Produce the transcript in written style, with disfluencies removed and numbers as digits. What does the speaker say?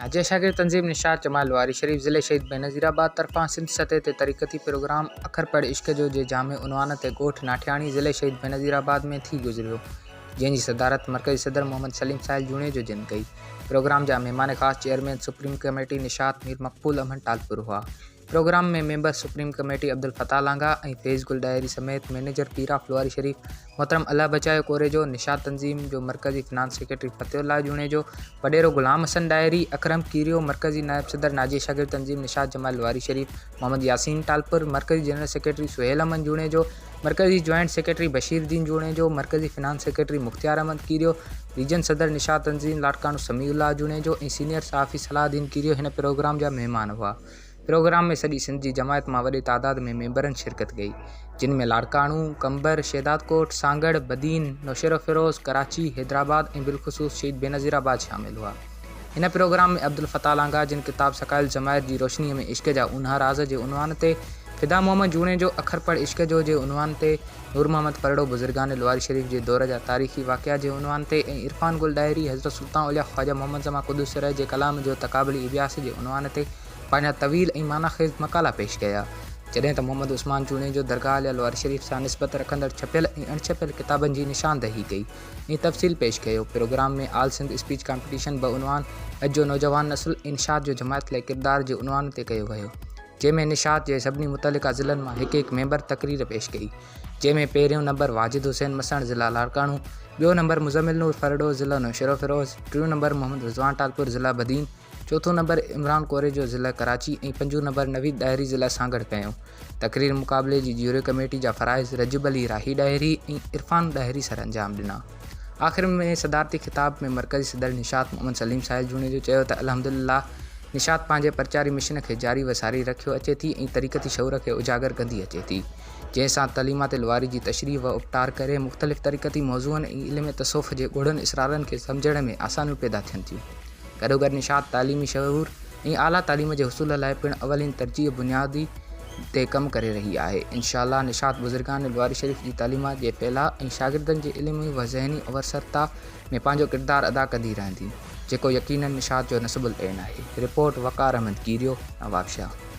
ناجيه شاگرد تنظيم نشاط جمال لواري شريف ضلعي شهيد بينظير آباد طرفان سنڌ سطح تي طريقتي پروگرام اکر پڙ عشق جو جي جامع عنوان تي ڳوٺ ناٺياڻي ضلعي شهيد بينظير آباد ۾ ٿي گذريو جنهن جي صدارت مرڪزي صدر محمد سليم ساحل جوڻيجو جن ڪئي پروگرام جا مهمان خاص chairman supreme committee Nishat Mir Maqbool Ahmed Talpur هئا programme ۾ member supreme committee Abdul Fattah Langah ۽ Faiz Gul Dahri سميت مئنيجر پير آف لواري شريف محترم الله بچايو ڪوريجو، نشاط تنظيم جو مرڪزي فنانس سيڪريٽري فتح الله جوڻيجو، وڏيرو غلام حسن ڏاهري، اڪرم ڪيريو، مرڪزي نائب صدر ناجي شاگرد تنظيم نشاط جمال لواري شريف، محمد ياسين ٽالپر، مرڪزي جنرل سيڪريٽري سهيل احمد جوڻيجو، مرڪزي جوائنٽ سيڪريٽري بشير الدين جوڻيجو، مرڪزي finance secretary Mukhtiar Ahmed Kerio, region صدر نشاط تنظيم لاڙڪاڻو سميع الله جوڻيجو ۽ سينيئر صحافي صلاح الدين ڪيريو هن پروگرام جا مهمان هئا. پروگرام ۾ سڄي سنڌ جي جماعت مان وڏي تعداد ۾ ميمبرن شرڪت ڪئي، جن ۾ لاڙڪاڻو، قمبر، شهدادڪوٽ، سانگهڙ، بدين، نوشهروفيروز، ڪراچي، حيدرآباد ۽ بالخصوص شهيد بينظير آباد شامل هئا. هن پروگرام ۾ عبدالفتاح لانگاهه جن ڪتاب سڪايل ضمائر جي روشنيء ۾ عشق جا اونها راز جي عنوان تي، فدا محمد جوڻيجو اکر پڙ عشق جو جي عنوان تي، نور محمد ڦرڙو بزرگان لواري شريف جي دور جا تاريخي واقعا جي عنوان تي ۽ عرفان گل ڏاهري حضرت سلطان اولياء خواجه محمد زمان قدس سره جي ڪلام جو تقابلي اڀياس جي عنوان تي پنهنجا طويل ۽ معنيٰ خيز مقالا پيش ڪيا. جڏهن ته محمد عثمان جوڻيجو درگاهه عاليه لواري شريف سان نسبت رکندڙ ڇپيل ۽ اڻڇپيل ڪتابن جي نشاندهي ڪئي ۽ تفصيل پيش ڪيو. پروگرام ۾ آل سنڌ اسپيچ ڪامپيٽيشن بعنوان اڄ جو نوجوان نسل ۽ نشاط جو جماعت لاء ڪردار جي عنوان تي ڪيو ويو. جنهن ۾ نشاط جي سڀني متعلقه ضلعن مان هڪ هڪ ميمبر تقرير پيش ڪئي، جنهن ۾ پهريون نمبر واجد حسين مسڻ ضلع لاڙڪاڻو، ٻيو نمبر مزمل نور ڦرڙو ضلع نوشهروفيروز، ٽيون نمبر محمد رضوان ٽالپر ضلع بدين، چوٿون نمبر عمران ڪوريجو ضلع ڪراچي ۽ پنجون نمبر نويد ڏاهري ضلع سانگهڙ کنيو. تقرير مقابلي جي جيوري ڪميٽي جا فرائض رجب علي راهي ڏاهري ۽ عرفان ڏاهري سرانجام ڏنا. آخر ۾ صدارتي خطاب ۾ مرڪزي صدر نشاط محمد سليم ساحل جوڻيجو چيو ته الحمدلله نشاط پنهنجي پرچاري مشن کي جاري و ساري رکيو اچي ٿي ۽ طريقتي شعور کي اجاگر ڪندي اچي ٿي جنهن سان تعليمات لواري جي تشريح و اپٽار ڪري مختلف طريقتي موضوعن ۽ علم تصوف جي ڳوڙهن اسرارن کي سمجهڻ ۾ آسانيون پيدا ٿين ٿيون گڏوگڏ نشاط تعليمي شعور ۽ اعليٰ تعليم جي حصول لاء پڻ اولين ترجيح بنيادي تي ڪم ڪري رهي آهي. انشاء الله نشاط بزرگان لواري شريف جي تعليمات جي ڦهلاء ۽ شاگردن جي علمي و ذهني اورسرتا ۾ پنهنجو ڪردار ادا ڪندي رهندي، جيڪو يقيناً نشاط جو نصب العين آهي. رپورٽ، وقار احمد ڪيريو، نوابشاهه.